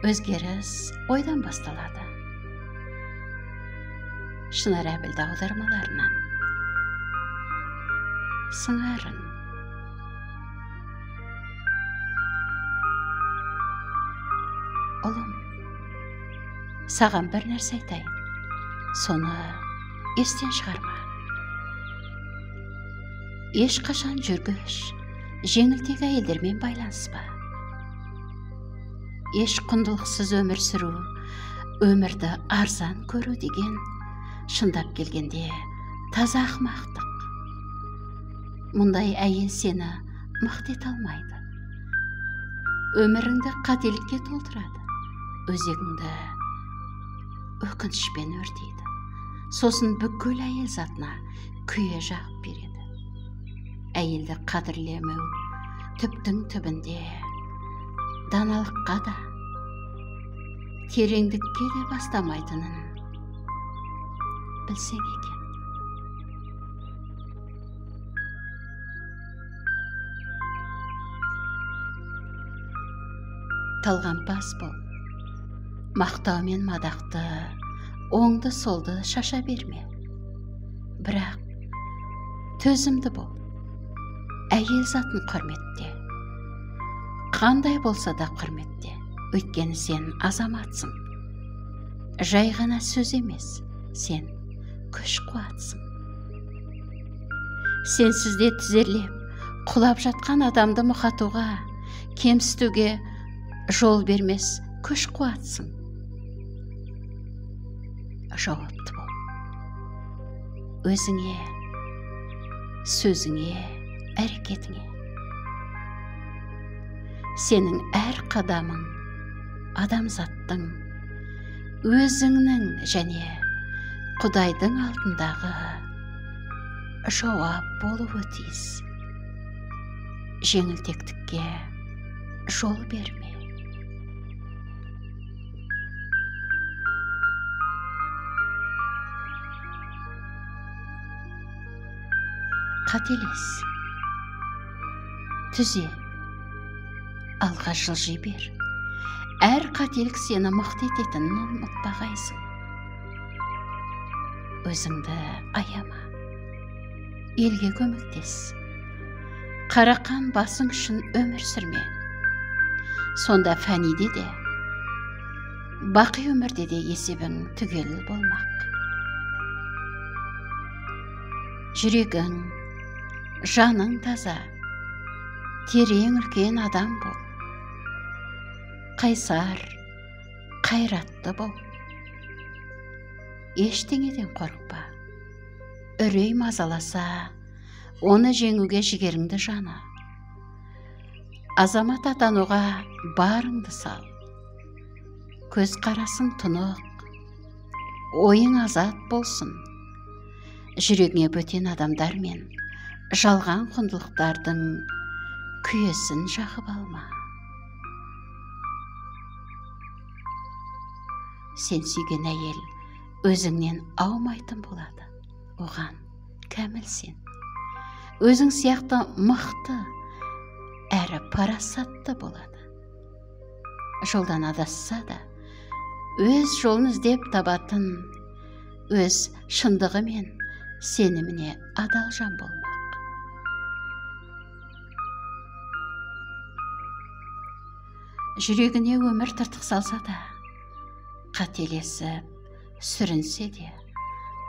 Өзгеріс ойдан басталады. Шынар Әбілді аудармаларынан. Сыңарың. Ұлым, саған бір нәрсе айтайын. Соны естен шығарма. Ешқашан жүргіш, жеңілтек әйелдермен байланыспа. Еш құндылықсыз өмір сүру, өмірді арзан көру деген шындап келгенде таза ақымақтық. Мұндай әйел сені мықты ете алмайды. Өміріңді қателікке толтырады, өзегіңді өкінішпен өртейді. Сосын бүкіл әйел затына күйе жағып береді. Әйелді қадірлемеу түптің түбінде даналыққа да, тереңдікке де бастамайтынын білсең екен. Талғампаз бол, мақтау мен мадақты оңды-солды шаша берме. Бірақ төзімді бол, әйел затын құрметте. Қандай болса да құрметте, өйткені сен азаматсың. Жай ғана сөз емес, сен күш қуатсың. Сенсіз де тізерлеп, құлап жатқан адамды мұқатуға, кемсітуге жол бермес күш қуатсың. Жауапты бол. Өзіңе, сөзіңе, әрекетіңе. Сенің әр қадамың адамзаттың, өзіңнің және Құдайдың алдындағы жауап болуы тиіс. Жеңілтектікке жол берме. Қателес, түзе, алға жылжи бер. Әр қателік сені мықты ететінін ұмытпағайсың. Өзіңді аяма, елге көмектес. Қарақан басың үшін өмір сүрме. Сонда фәниде де, бақи өмірде де есебің түгел болмақ. Жүрегің, жаның таза, терең үлкен адам бол. Қайсар, қайратты бол. Ештеңеден қорықпа. Үрей мазаласа, оны жеңуге жігеріңді жана. Азамат атануға барыңды сал. Көз қарасың тұнық, ойың азат болсын. Жүрегіңе бөтен адамдар мен жалған құндылықтардың күйесін жағып алма. Сен сүйген әйел өзіңнен аумайтын болады. Оған кәміл сен. Өзің сияқты мықты әрі парасатты болады. Жолдан адасса да, өз жолын іздеп табатын, өз шындығы мен сеніміне адал жан болмақ. Жүрегіне өмір тыртық салса да, қателесіп, сүрінсе де,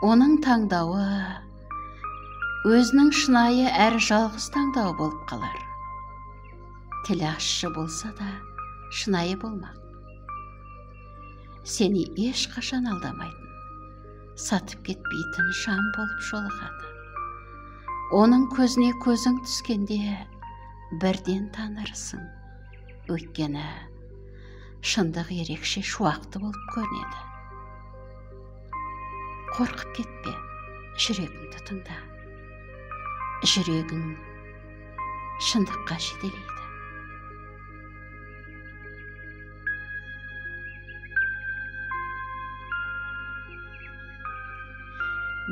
оның таңдауы өзінің шынайы әрі жалғыз таңдауы болып қалар. Тілі ащы болса да, шынайы болмақ. Сені ешқашан алдамайтын, сатып кетпейтін жан болып жолығады. Оның көзіне көзің түскенде бірден танырсың. Өйткені шындық ерекше шуақты болып көрінеді. Қорқып кетпе, жүрегіңді тыңда. Жүрегің шындыққа жетелейді.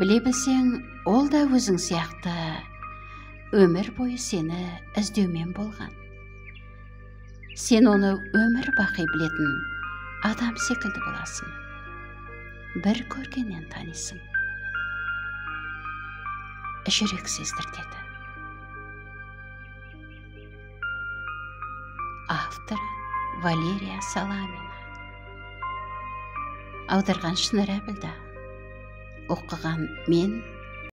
Біле білсең, ол да өзің сияқты өмір бойы сені іздеумен болған. Сен оны өмір бақи білетін Адам секілді боласың. Бір көргеннен танисың. Жүрек сездіртеді. Авторы Валерия Саламина. Аударған Шынар Әбілда. Оқыған мен